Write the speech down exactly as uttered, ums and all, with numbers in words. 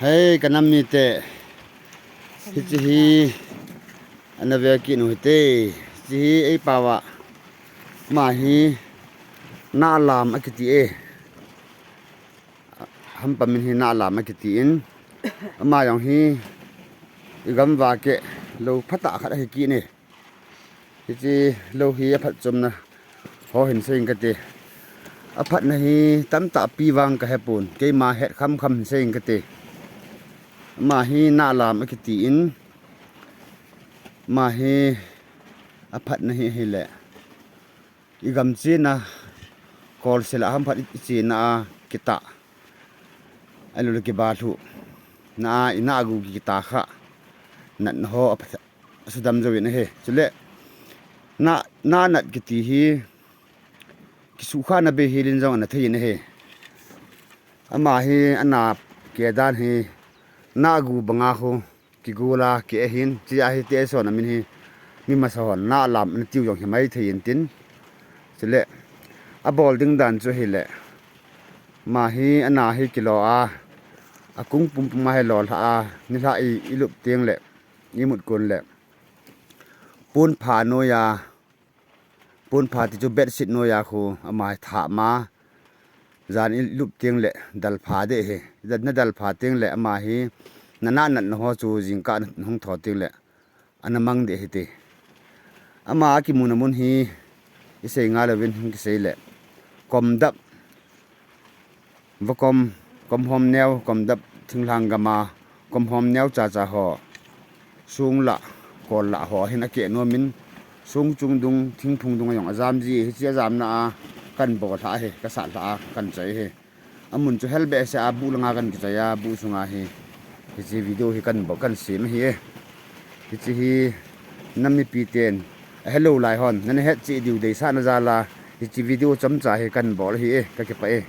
Hei, ka nam mite. Hiche hi ana ve kit u hite. Hiche hi eipao a, ama hi Nahlam akiti e. Hampa min hi Nahlam akiti in, ama jong hi igam uva keh lou phatah khat ahi kit e. Hiche lou hi aphatchomna ho hin sei inge kati. Aphatna hi tamtah pi vang kahepon, keima het khamkham hin sei inge kati. Ama hi Nahlam akiti in, ama hi aphatna hi ahile, igam chena kolsel a hamphat ichena a kitah, ahiloule kibalhuhna a inah gu kitah kha natna ho asudam jouvin ahi. Chule nah, nah nat kiti hi kisuhkhahna bei helin jong ana thei in ahi. Ama hi ana keh dan hi nah gu banga khu kigol a keh ahin, chea hi teh sona min hi mi masa hon Nahlam ana tiu jong himai thei intin. Chule abol ding dan chu ahile, ama hi ana hi kilo a, akung pumpum a hi lolhah a, nilhah i, ilup tengle, imut konle, ponpha noiya, ponpha ti chu bedsheet noiya khu ama hi thahma, jan ilup tengle dalpha ding ahi. Nadalpha tengle ama hi nanah natna ho chu jingkah nahung tho tengle ana mang ding ahite. Ama akimuna mun hi isei ngai louvin hung kiseile, komdap, vakom, komhom neo, komdap thinglhang gam a, komhom neocha cha ho, song lah, kol lah ho hin akeh nomin, song chung dung, thingphung dunga jong ajam ji, hiche ajamna a kanbol lhah ahi, kasat lhah a kanchoi ahi. Amun chu hel behseh a buh langa kan kichoi a, buh sunga hi hiche video hi kanbol, kansem ahi e. Hiche hi nam mipiten, ahelou lai hon nana hetcheh diu deisahna jal a hiche video chomcha hi kanbol ahi e, kakipah e.